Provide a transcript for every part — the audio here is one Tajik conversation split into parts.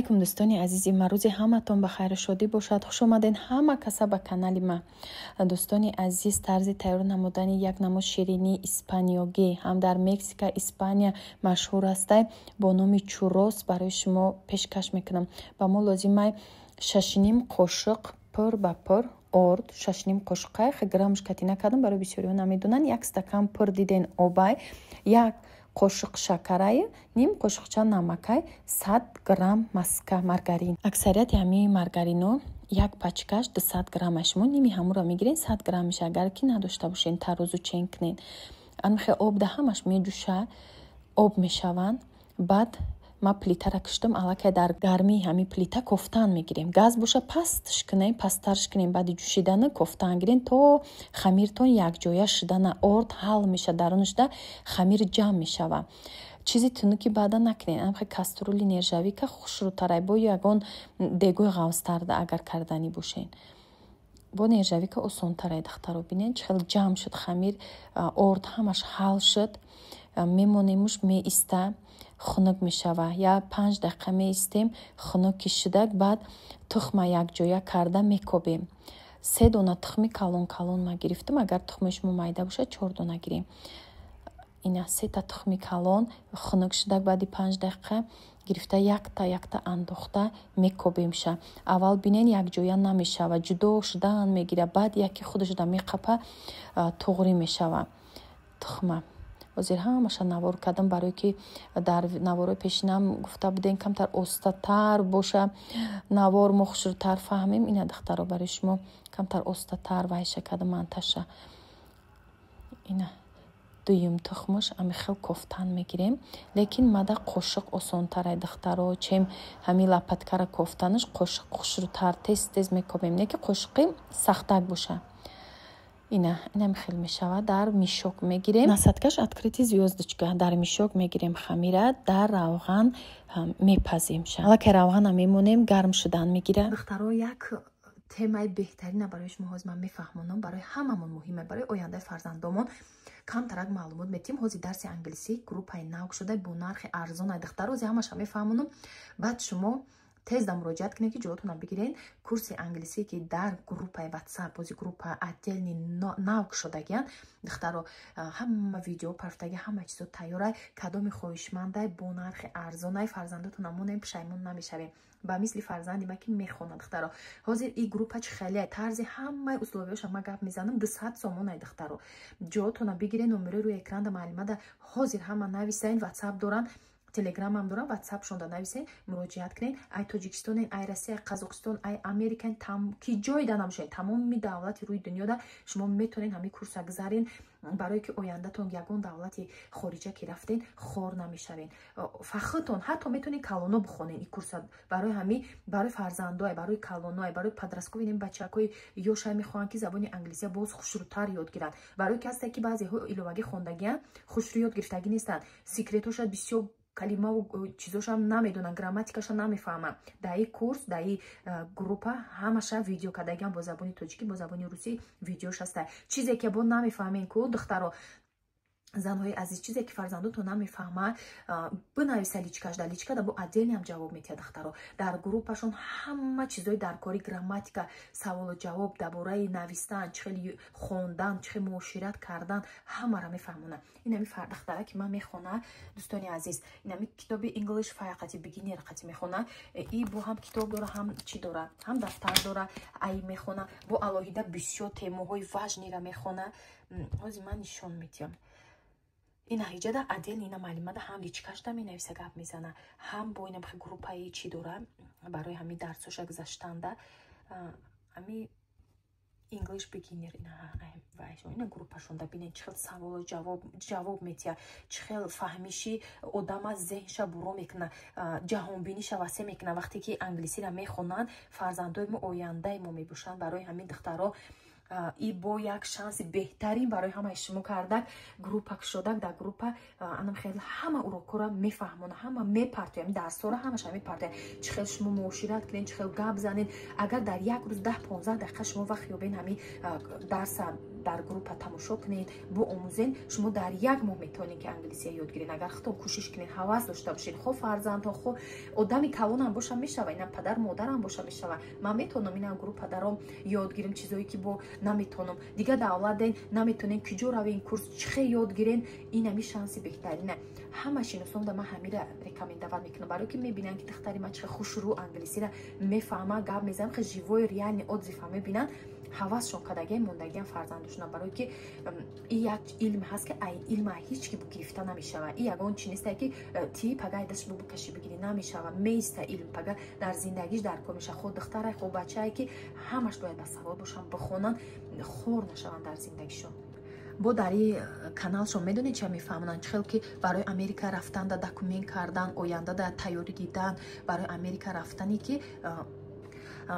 Алайкум, дӯстони азизи ман, рӯзи ҳаматон ба хайру шодӣ бошад. Хуш омадед ҳама каса ба канали ман. Дӯстони азиз, тарзи тайёр намудани як намуд ширинии испаниёгӣ, ҳам дар Мексика, Испания машҳур ҳастай, бо номи чурос барои шумо пешкаш мекунам. Ба мо лозимай 6,5 қошуқ пур ба пур орд, 6,5 қошуқай, граммш катӣ накардам, барои бисёриҳо намедонанд. Як стакан пур диден обай, як қошуқ шакарай, ним қошуқча намакай, 100 грамм маска маргарин. Аксарияти ҳамаи маргарино як пачкаш 200 грамма, шумо ними ҳамуро мегиред, 100 грамм меша. Агар ки надошта бошен, тарозу чен кунед. Анхе об да ҳамаш меҷӯша, об мешаванд. Баъд ма плитара киштам, аллакай дар гармии ҳамин плита кофтан мегирем. Газ боша, пастш кунем, пасттарш кунем. Баъди ҷӯшидана кофтан гирем, то хамиртон якҷоя шудана. Орд ҳал меша, дарунашда хамир ҷамъ мешава. Чизи тунуки баъда накунед, анхе кастрюли нержавейка хушрӯтарай, бо ягон дегои ғафзтарда агар карданӣ бошен. Бо нержавейка осонтарай. Духтаро, бинед, чӣ хел ҷамъ шуд хамир, орд ҳамаш ҳал шуд. Мемонемуш, меиста, хунук мешава. Я 5 дақиқа меистем. Хунук ки шудак, баъд тухма якҷоя карда мекобем. Се дона тухми калон калон ма гирифтам. Агар тухми шумо майда бошад, чор дона гирем. Ина сета тухми калон хунук шудак, баъди 5 дақиқа гирифта, якта якта андохта мекобемша. Аввал бинен, якҷоя намешава, ҷудо шудан мегира, баъд яке худашда меқапа, туғрӣ мешава тухма. Ҳозир ҳамаша навор кардам, барое ки дар наворҳои пешинам гуфта будем, камтар остатар боша навор, мо хушрӯтар фаҳмем. Ина, духтаро, барои шумо камтар остатар вайша кардам, манташа. Ина дуюм тухмаш ами хел кофтан мегирем, лекин мада қошуқ осонтарай, духтаро, чем ҳами лопаткара кофтанаш. Қошуқ хушрӯтар, тез тез мекобем, не ки қошуқи сахтак боша. Ина инами хел мешавад. Дар мешок мегирем, насадкаш открытый звёздочка. Дар мешок мегирем хамира, дар равған мепаземша. Аллакай равғана мемонем, гарм шудан мегира. Духтаро, як темаи беҳтарина барои шумо ҳозир ман мефаҳмонам. Барои ҳамамон муҳима, барои ояндаи фарзандомон камтарак маълумот метиҳем. Ҳозир дарси англисӣ группаи нав шуда, бо нархи арзон. Ай, духтаро, ҳозир ҳамаша мефаҳмонам, баъд шумо тезда муроҷиат кунед, ки ҷоятонро бигиред. Курси англисӣ, ки дар группаи WhatsApp, бози группа отдельный нав кушодагиян, духтаро, ҳама видео парфтаги, ҳама чизо тайёрай. Кадоми хоҳишмандай, бо нархи арзонай, фарзандотона монем, пушаймон намешавем. Ба мисли фарзанди ма, ки мехонад. Духтаро, ҳозир и группа чӣ хеле тарзи, ҳамаи условияша ма гап мезанам. 200 сомонай, духтаро, ҷоотона бигиред. Номерои рӯи экранда маълимада ҳозир ҳама нависайн. WhatsApp доранд, Телеграмам дорам, Ватсапшонда нависен, муроҷиат кунед. Ай Тоҷикистонен, ай Россия, Қазоқистон, ай Американ, ки ҷойда набошед, тамоми давлати рӯи дунёда шумо метавонед ҳамин курса гузарен, барое ки ояндатон ягон давлати хориҷа ки рафтен, хор намешавен. Фахртон, ҳатто метавонед калоно бихонен. И курса барои ҳами, барои фарзандое, барои калоное, барои подростковый бачакҳои ёшай мехоҳанд, ки забони англисия боз хушрӯтар ёд гиранд. Барои ки ҳасте, ки баъзеҳо иловагӣ хондагианд, хушрӯ ёд гирифтагӣ нестанд, секретоша, бисёр калимаву чизошам намедонанд, грамматикаша намефаҳманд. Дар и курс, дар и группа ҳамаша видео кардагиам, бо забони тоҷикӣ, бо забони русӣ видеош ҳаста. Чизе ки бо намефаҳмем ку, духтаро, занҳои азиз, чизе ки фарзандотон намефаҳмад, бинависа личкаш. Дар личкада бо отдельныйам ҷавоб метиҳад. Духтаро, дар группашон ҳама чизои дар кори грамматика, саволу ҷавоб дар бораи навистан, чӣ хел хондан, чӣ хел муошират кардан, ҳамаро мефаҳмонад. Инами духтара ки ман мехона, дӯстони азиз, инами китоби English Fire қати, beginner қати мехона. И бо ҳам китоб дора, ҳам чӣ дора, ҳам дафтар дора. Ай мехона, бо алоҳида бисёр темаҳои важныйра мехона. Ҳозир ман нишон медиҳам. Ина ҳиҷада отдельно, ина маълимада ҳам личкашда менависа, гап мезана, ҳам бо инам группаи чӣ дора, барои ҳами дарсоша гузаштанда. Ҳами English beginner, ина группашонда бинед, чӣ хел саволу ҷавоб метиҳад, чӣ хел фаҳмиши одама зеҳнша буро мекуна, ҷаҳонбиниша васеъ мекуна. Вақте ки англисиро мехонанд, фарзандои мо ояндаи мо мебошанд. Барои ҳамин, духтаро, и бо як шанси беҳтарин барои ҳамаи шумо кардак, группа кушодак. Дар группа анам хеле ҳама урокҳоро мефаҳмона, ҳама мепартоям, дарсҳоро ҳамаша мепартоям, чӣ хел шумо муошират кунед, чӣ хел гап занед. Агар дар як рӯз 10-15 дақиқа шумо вақт ёбед, ҳамин дарса Дар группа тамошо кунед, биомӯзен, шумо дар як моҳ метавонед, ки англисия ёд гиред, агар худтон кӯшиш кунед, ҳавас дошта бошед. Хо фарзандҳо, хо одами калонам боша мешава, ина падар модарам боша мешава. Ман метавонам ина группа даром ёд гирем чизое ки бо наметавонам. Дигар давлатден наметавонем, куҷо равем, курс чихе ёд гирем, инами шанси беҳтарина. Ҳама шиносонда ман ҳамира рекомендовать мекунам, барое ки мебинанд, ки духтари ман чихе хушрӯ англисира мефаҳма, гап мезанам, хе живой реальный отзыв а мебинанд, ҳавасшон кардагиам, мондагиам фарзандошона, барое ки и як илм ҳаст, ки ай илма ҳеҷ ки гирифта намешава. И ягон чи нестае, ки ти пага дастш букашӣ, бигирӣ, намешава. Меиста илм, пага дар зиндагиш дар кор мешава. Хо духтарай, хо бачае, ки ҳамаш бояд басавод бошанд, бихонанд, хор нашаванд дар зиндагишон. Бо дар и каналшон медонед ча мефаҳмонанд? Чӣ хел ки барои Америка рафтанда документ кардан, ояндада тайёрӣ дидан, барои Америка рафтане ки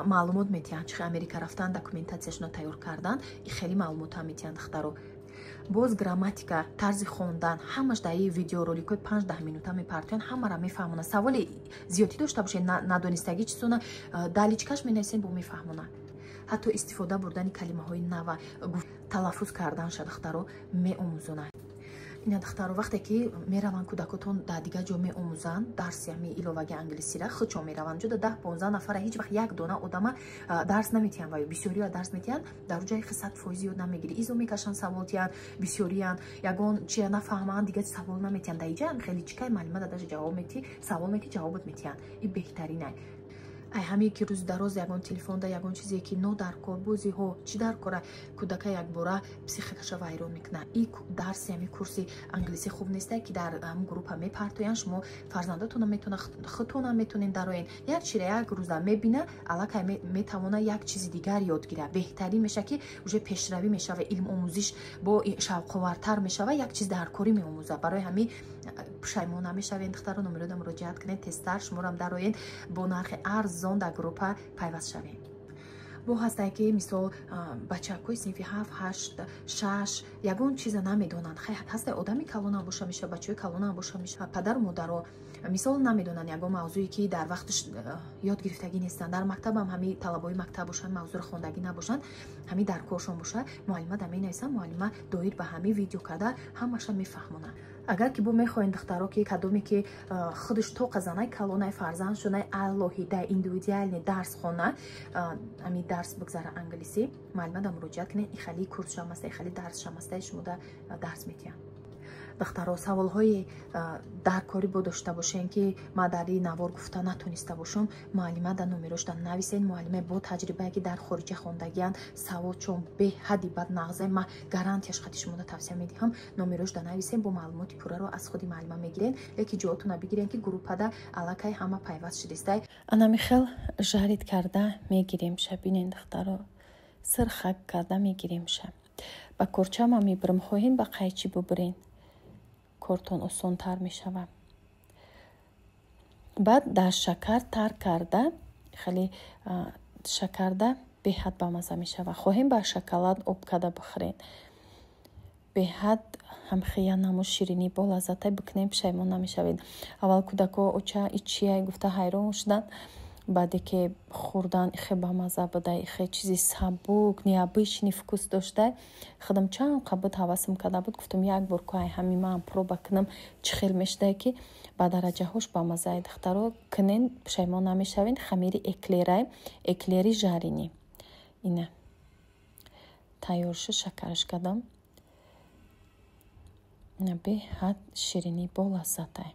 маълумот метиҳанд, чӣ хел Америка рафтан, документация шона тайёр кардан, и хеле маълумотам метиҳанд, духтаро. Боз грамматика, тарзи хондан, ҳамаш дар и видеоролик ҳои 5-10 минута мепартоянд, ҳамаро мефаҳмонанд. Саволи зиёдтӣ дошта бошед, надонистагӣ чизона дар личка ш менависем, бо мефаҳмонанд. Ҳатто истифода бурдани калимаҳои нава, талаффуз карданша, духтаро, меомӯзонанд. Ина, духтаро, вақте ки мераванд кӯдакотон дар дигар ҷо меомӯзанд дарси ҳами иловаги англисира, худшон мераванд ҷуда 10-15 нафара, ҳеҷ вақт як дона одама дарс наметиҳанд ва ё бисёриро дарс метиҳанд, дар ҷои 100% ёд намегирӣ. Изо мекашанд, савол тиҳанд, бисёриянд, ягон чия нафаҳманд, дигар савол наметиҳанд. Дар иҷа хеле чикай маълима дадаш ҷавоб метиҳ, савол метиҳ, ҷавобот метиҳанд. И беҳтаринай. Ай ҳаме ки рӯзи дароз ягон телефонда, ягон чизе ки нодаркор бозиҳо, чӣ дар кора, кӯдака якбора психика ша вайрон мекунад. И дарси ҳами курси англисӣ хуб несте, ки дар ҳам группа мепартоянд, шумо фарзандотона метавона, худтонам метавонед дароен. Як чира як рӯза мебина, аллакай метавона як чизи дигар ёд гирад. Беҳтарин мешава, ки уже пешравӣ мешава, илмомӯзиш бо шавқовартар мешава, як чиз даркорӣ меомӯзад. Барои ҳамин пушаймон намешавед, духтаро, номерода муроҷиат кунед, тезтар шуморам дароен, бо нархи арзон дар группа пайваст шавем. Бо ҳастае, ки мисол бачакҳои синфи ҳафт, ҳашт, шаш ягон чиза намедонанд. Ҳастае одами калонам боша меша, бачаҳои калонам боша меша, падару модаро мисол намедонанд ягон мавзӯе, ки дар вақташ ёд гирифтагӣ нестанд, дар мактабам ҳами талабои мактаб бошанд, мавзӯро хондагӣ набошанд, ҳами дар коршон боша, муаллима да менависанд, муаллима доир ба ҳами видео карда ҳамаша мефаҳмонад. Агар ки бо мехоҳед, духтаро, ки кадоме ки худаш тоқа занай калонай фарзанд шунай алоҳида индивидуальный дарс хона, ами дарс бигзара англисӣ, муаллима да муроҷиат кунед. И хали курс шамаста, и хали дарс шамаста, шумо да дарс метиҳанд. Духтаро, саволҳои даркорӣ бо дошта бошем, ки ман дар ин навор гуфта натониста бошам, муаллима да номерошда нависед. Муаллимаи бо таҷрибае, ки дар хориҷа хондагианд, саводшон беҳадди бад нағзе, ман гарантияш қати шумода тавсия медиҳам. Номерошда нависем, бо маълумоти пурраро аз худи муаллима мегирем, леки ҷоотона бигирем, ки группада аллакай ҳама пайваст шудистай. Анами хел жарить карда мегиремша. Бинен, духтаро, сирхак карда мегиремша. Ба корчама мебирам, хоҳем, ба қайчӣ бубирен, кортон осонтар мешавад. Баъд дар шакар тар карда, хеле шакарда беҳад бамаза мешавад. Хоҳем, ба шоколад об карда бихӯрен. Беҳад ҳамхия намуд ширинӣ бо лаззатай бикунем, пушаймон намешавед. Аввал кӯдако оча и чия гуфта ҳайрон шуданд, баъде ки хӯрдан, ихе бамаза буда, ихе чизи сабук, необычный вкус дошта. Худам чанд қа буд ҳавасам карда буд, гуфтам, як бор ку ай ҳами ман проба кунам, чӣ хел мешудае, ки ба дараҷаҳош бамазае. Духтаро, кунен, пушаймон намешавед. Хамири эклерай, эклери жареный ина тайёр шуд, шакараш кардам. Беҳад ширинӣ бо лаззатай.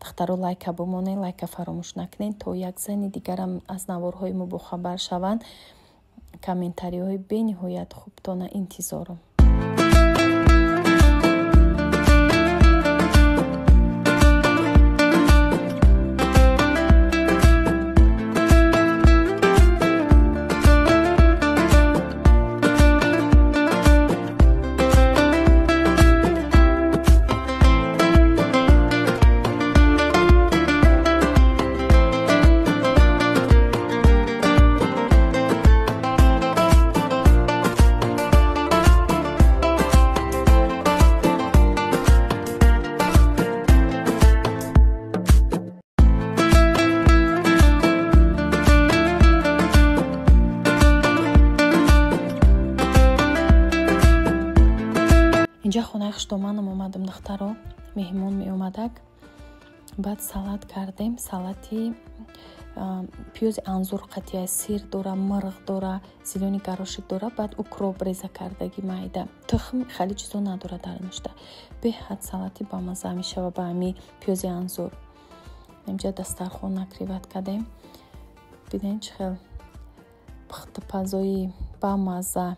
Духтаро, лайка бимонед, лайка фаромӯш накунед, то як зани дигарам аз наворҳои мо бохабар шаванд. Комментарий ҳои бениҳоят хубтона интизорам. Инҷа хонаи хуштоманам омадам, духтаро, меҳмон меомадак. Баъд салат кардем, салати пиёзи анзур қатия, сир дора, мирғ дора, зелёный горошек дора, баъд укроп реза кардаги майда. Тухм хеле чизо надора дар нушта. Беҳад салати бамазза мешава ба ҳами пиёзи анзур. Инҷа дастархон накриват кардем. Бинед чӣ хел пухтупазои бамазза.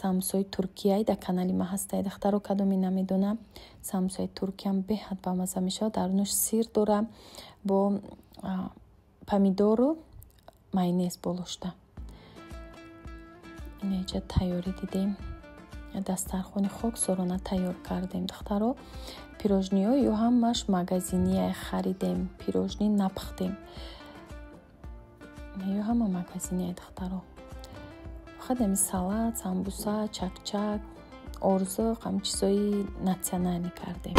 Самсои Туркияй дар канали ма ҳастай, духтаро, кадоме намедонам. Самсои Туркиям беҳад бамазза мешавад. Дар нуш сир дора бо помидору майонез болошта. Инҷа тайёрӣ дидем. Дастархони хоксорона тайёр кардем, духтаро. Пирожниҳо ё ҳамаш магазиния харидем, пирожни напухтем. Ё ҳама магазиния, духтаро. Фақат ҳами салат, самбуса, чакчак, орзуқ, ҳами чизои националӣ кардем.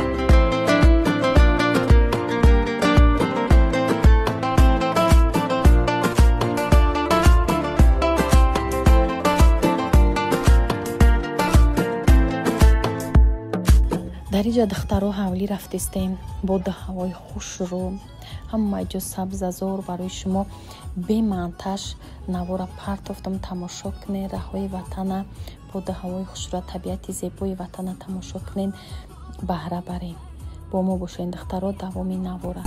Дар инҷа, духтаро, ҳавлӣ рафтистем, боду ҳавои хушрӯ, ҳама ҷо сабзазор. Барои шумо бемонтаж навора партофтам, тамошо кунед раҳои ватана, боду ҳавои хушрӯ, табиати зебои ватана тамошо кунед, баҳра баред. Бо мо бошед, духтаро, давоми навора.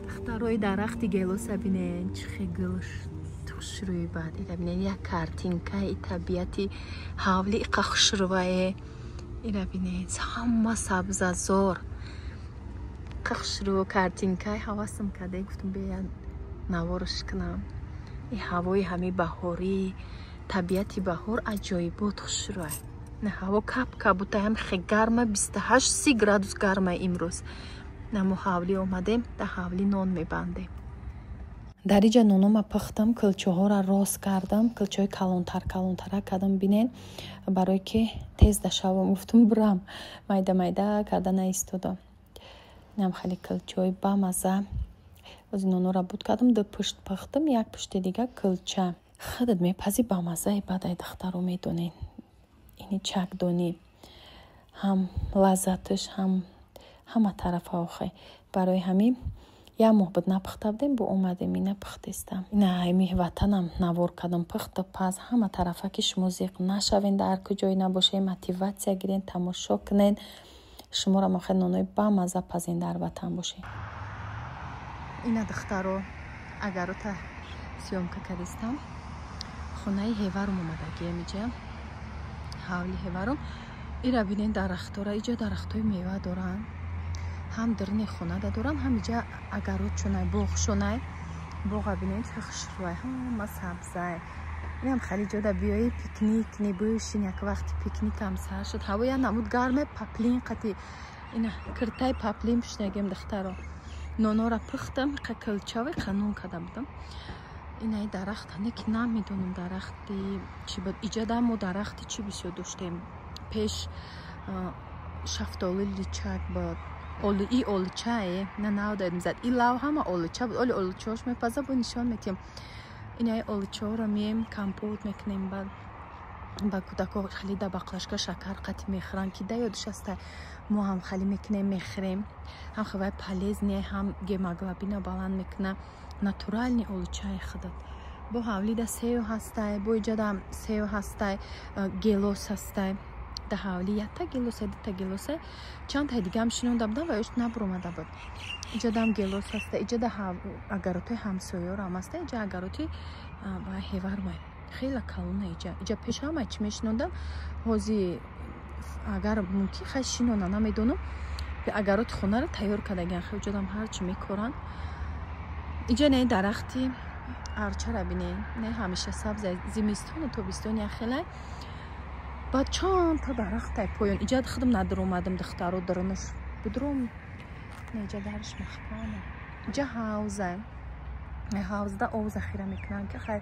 Духтарои дарахти гелоса бинен, чӣ хел гулш хушрӯй бад. Ира бинен, як картинкаи табиати ҳавли иқа хушрӯвае. Ира бинен, ҳама сабзазор. Иқа хушрӯ картинкаи ҳавасам карда, гуфтам бия наворш кунам. Ҳавои ҳами баҳорӣ, табиати баҳор аҷоибот хушрӯй. Ҳаво кап кабута, ҳам хе гарма, 28-30 градус гарма имрӯз. На мо ҳавлӣ омадем, дар ҳавлӣ нон мебандем. Дар иҷа нонома пухтам, кӯлчаҳоро рост кардам, кӯлчаҳои калонтар калонтара кардам, бинен, барое ки тез дашавам, гуфтум бурам, майда майда карда наистодам. Инам хеле кӯлчаҳои бамаза. Ози нонора буд кардам, ду пушт пухтам, як пушти дига кӯлча. Худат мепазӣ, бамазаи, баъд ай духтаро медонед. Ини чакдонӣ ҳам лаззаташ, ҳам ҳама тарафа охе. Барои ҳамин як моҳ буд напухта будем, бо омадем ина пухтестам. Ина ами ватанам навор кардам, пухту паз ҳама тарафа, ки шумо зиқ нашавен, дар куҷое набошед, мотиватсия гирен, тамошо кунен. Шуморо мо хеле нонои бамаза пазен, дар ватан бошед. Ина духтаро, агарота съёмка кардистам. Хонаи ҳеварум омадагием иҷа. Ҳавли ҳеварум. Ира бинен дарахтора, иҷа дарахтҳои мева доранд. Ҳам даруни хонада доранд, ҳам иҷа агаротшонай, боғшонай. Боға бинен, чӣ хушрӯй, ҳама сабзай. Инам хеле ҷода биёи пикник кунӣ, бишин, як вақти пикникам сар шуд. Ҳаво як намуд гарме, паплин қати. Ина киртаи паплин пӯшидагем, духтаро. Нонора пухтам, қа кӯлчави қанун карда будам. Инаи дарахт, не ки намедонам дарахти чӣ буд. Иҷада мо дарахти чӣ бисёр доштем. Пеш шафтоли личак буд. И олучае, на навдаем зад. И лав ҳама олуча буд. Оли олучаош мепаза, бо нишон метиҳем. Инаи олучаҳоро меем, компот мекунем, баъд ба кӯдако хеле да баклажка шакар қати мехӯранд, ки да ёдш аста, мо ҳам хеле мекунем, мехӯрем. Ҳам хеле полезный, ҳам гемоглобина баланд мекуна. Натуральный олучаи худат. Бо ҳавлида сею ҳастай, бо иҷада сею ҳастай, гелос ҳастай. Да ҳавли якта гелоса, дута гелоса, чандтаи дигаам шинонда будам ва ёш набуромада буд. Иҷадам гелос ҳаста, иҷада агаротои ҳамсоёрам ҳаста, иҷа агароти ва ҳевармай. Хеле калона иҷа. Иҷа пеш ҳама чӣ мешинондам, ҳози агар мумкин хай шинона, намедонам. Агароти хонаро тайёр кардагиан, хеле ҷодам ҳар чӣ мекоранд. Иҷа не дарахти арчара бинен, не ҳамеша сабз, зимистону тобистон як хелай. Баъд чанд та дарахтай поён. Иҷа худам надуромадам, духтаро, дарунаш будром. Не, иҷа дарш маҳкама. Иҷа ҳавза. Ҳавзда об захира мекунанд, ки хай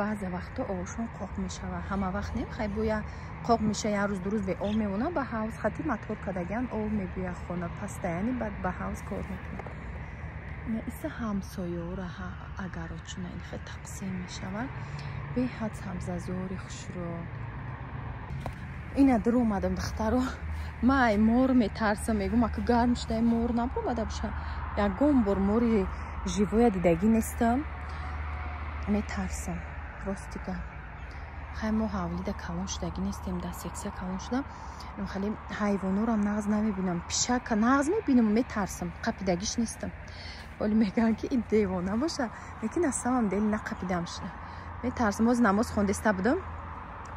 баъзе вақтҳо обшон қоқ мешавад. Ҳама вақт не, хай боя қоқ меша, як рӯз ду рӯз бе об мемонад, ба ҳавз хати мотор кардагиан, об мебиёяд хона постоянно, баъд ба ҳавз кор мекунад. Иса ҳамсоёра агарочуна ин хел тақсим мешавад. Беҳад сабзазори хушрӯ. Ина дур омадам, духтаро. Ман ай мор метарсам, мегӯм, ака гарм шуда мор набуромада боша. Ягон бор мори живоя дидагӣ нестам. Метарсам, рости гап. Хай мо ҳавлида калон шудагӣ нестем, дар сексия калон шудам. Хеле ҳайвонорам нағз намебинам. Пишака нағз мебинам, метарсам, қапидагиш нестам. Оли мегӯянд, ки ин девона боша, лекин на самом деле нақапидам шуда. Метарсам. Оз намоз хондеста будам,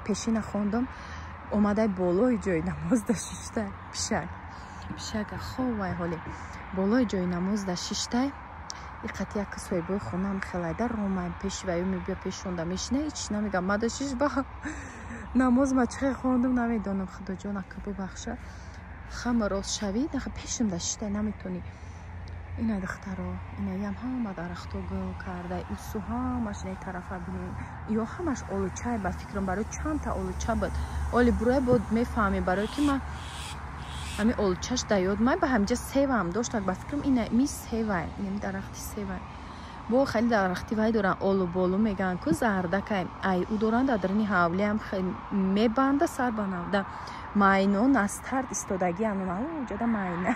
пешина хондам, омадай болои ҷои намоз да шиштай пишак. Пишака ховай ҳоли болои ҷои намоз да шиштай. Иқати як соҳибои хонаам хелайда ромай пеши ваю мебия, пешонда мешина, ҳеч намегам. Мада шиш ба намоз ма чихе хондам, намедонам, худоҷон ака бубахша. Хама рост шавӣ, наха пешам да шиштай, наметонӣ. Ина духтаро, инаям ҳама дарахто гул карда, усу ҳамаш инаи тарафа бинем. Ё ҳамаш олучай, ба фикрам, барои чандта олуча буд. Оли бурай буд, мефаҳмем, барое ки ман ҳами олучаш да ёд май, ба ҳамиҷа севам доштак, ба фикрам ина ми севай, инами дарахти севай. Бо хеле дарахти вай доранд, олу болу мегӯянд ку, зардакай ай ӯ доранд, дар даруни ҳавлиам мебанда сар ба навда. Майно настард истодаги, анунаҷада майна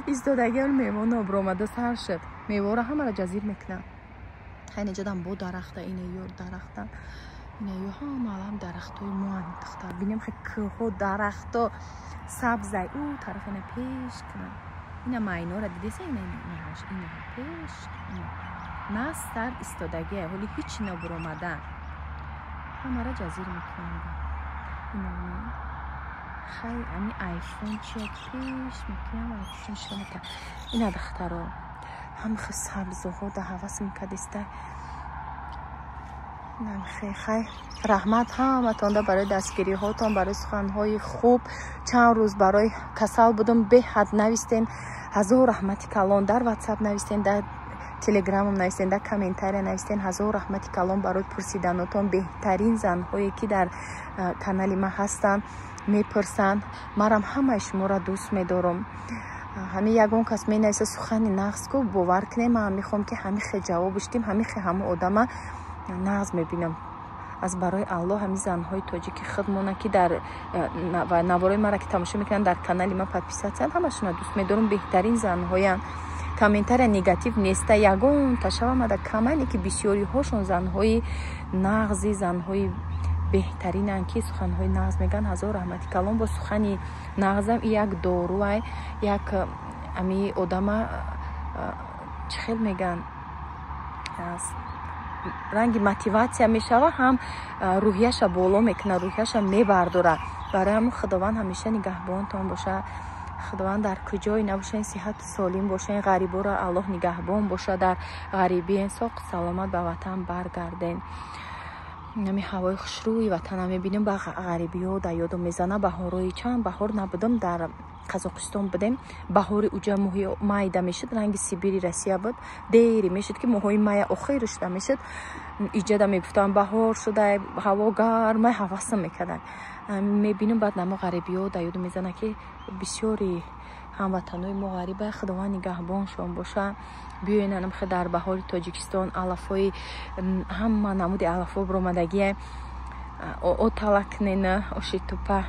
истодаги, мево нобромада сар шуд. Мевора ҳамаро ҷазир мекунанд. Хайнеҷадам бо дарахта, ина ё дарахта, ина ё ҳама алам дарахтҳои моанд, духтар. Бинем, хе кӯҳҳо, дарахто сабзай, ӯ тараф ина пеш кунанд. Ина майнора дидеса, ина инааш, ина пеш настард истодагия, ҳоли ҳеч нобуромада. Ҳамаро ҷазир мекунанд. Ина хай ами айфон чия пеш мекунам, айфон шо мекунам. Ина духтаро, ҳамхе сабзуҳо да ҳавас мекардиста. Хай, раҳмат ҳаматонда барои дастгириҳотон, барои суханҳои хуб. Чанд рӯз барои касал будум, беҳад навистен, ҳазор раҳмати калон. Дар Ватсап навистен, дар Телеграмам навистен, дар комментария навистен. Ҳазор раҳмати калон барои пурсиданотон. Беҳтарин занҳое, ки дар канали ман ҳастанд, мепурсанд. Марам ҳамаи шуморо дӯст медорам. Ҳамин ягон кас менависа сухани нағз ку, бовар кунем, ман мехоҳам, ки ҳамин хел ҷавоб биштим, ҳамин хел ҳамон одама нағз мебинам. Аз барои Аллоҳ, ҳамин занҳои тоҷики худмона, ки дар наворои мара ки тамошо мекунанд, дар канали ман подписаться анд, ҳамашона дӯст медорам. Беҳтарин занҳоянд. Комментария негатив неста, ягон ташавамада камане, ки бисёриҳошон занҳои нағзи, занҳои беҳтаринанд, ки суханҳои нағз мегӯянд. Ҳазор раҳмати калон. Бо сухани нағзам як доруай, як ами одама, чӣ хел мегӯянд, ранги мотиватсия мешава, ҳам рӯҳияша боло мекунад, рӯҳияша мебардора. Барои ҳамн Худованд ҳамеша нигаҳбонтон боша. Худованд, дар куҷое набошен, сиҳату солим бошен. Ғариборо Аллоҳ нигаҳбон боша. Дар ғарибиен, соқ саломат ба ватан баргарден. Ҳами ҳавои хушрӯи ватана мебинем, ба ғарибиҳо дар ёдом мезана. Баҳорои чанд баҳор набудам, дар Қазоқистон будем. Баҳори уҷа моҳи майда мешуд, ранги Сибири Россия буд. Дери мешуд, ки моҳои мая охир шуда мешуд. Иҷада мегуфтам, баҳор шуда, ҳаво гармай, ҳавасам мекардам. Мебинам, баъд намо ғарибиҳо дар ёдом мезана, ки бисёри ҳамватанои мо ғариба. Худованд нигаҳбоншон боша. Биёен, анамхе дар баҳори Тоҷикистон алафҳои, ҳама намуди алафҳо биромадагие, отала кунен, оши тупа,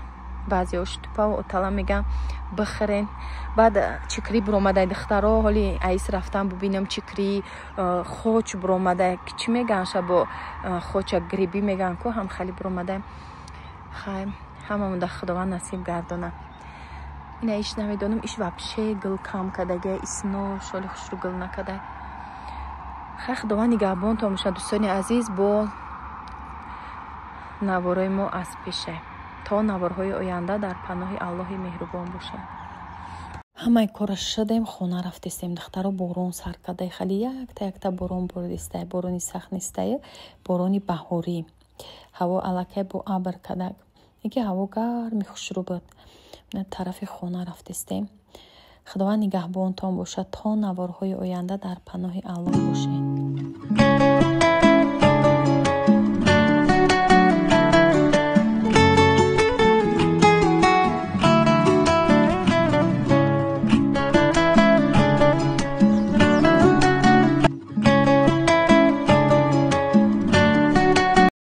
баъзе оши тупа отала мегам, бихӯрен. Баъд чикрӣ биромада, духтаро. Ҳоли аис рафтам, бубинам, чикрӣ, хоч биромада. Чӣ меган шабо хоча, грибы меган ку, ҳам хеле биромада. Хай, ҳамамон дар Худованд насиб гардона. Ина иш намедонам, иш вообще гул кам кардага, исно шоли хушрӯ гул накарда. Хай, Худованд нигаҳбонтон бошад, дӯстони азиз. Бо наворои мо аз пеша то наворҳои оянда дар паноҳи Аллоҳи меҳрубон бошад. Ҳамаи кора шудем, хона рафтестем, духтаро. Борон сар карда, хали якта якта борон боридистай. Борони сахт нестай, борони баҳорӣ. Ҳаво аллакай бо абр кардак, яке ҳаво гарми хушрӯ буд. Тарафи хона рафтестем. Худованд нигаҳбонтон бошад. То наворҳои оянда дар паноҳи Аллоҳ бошед.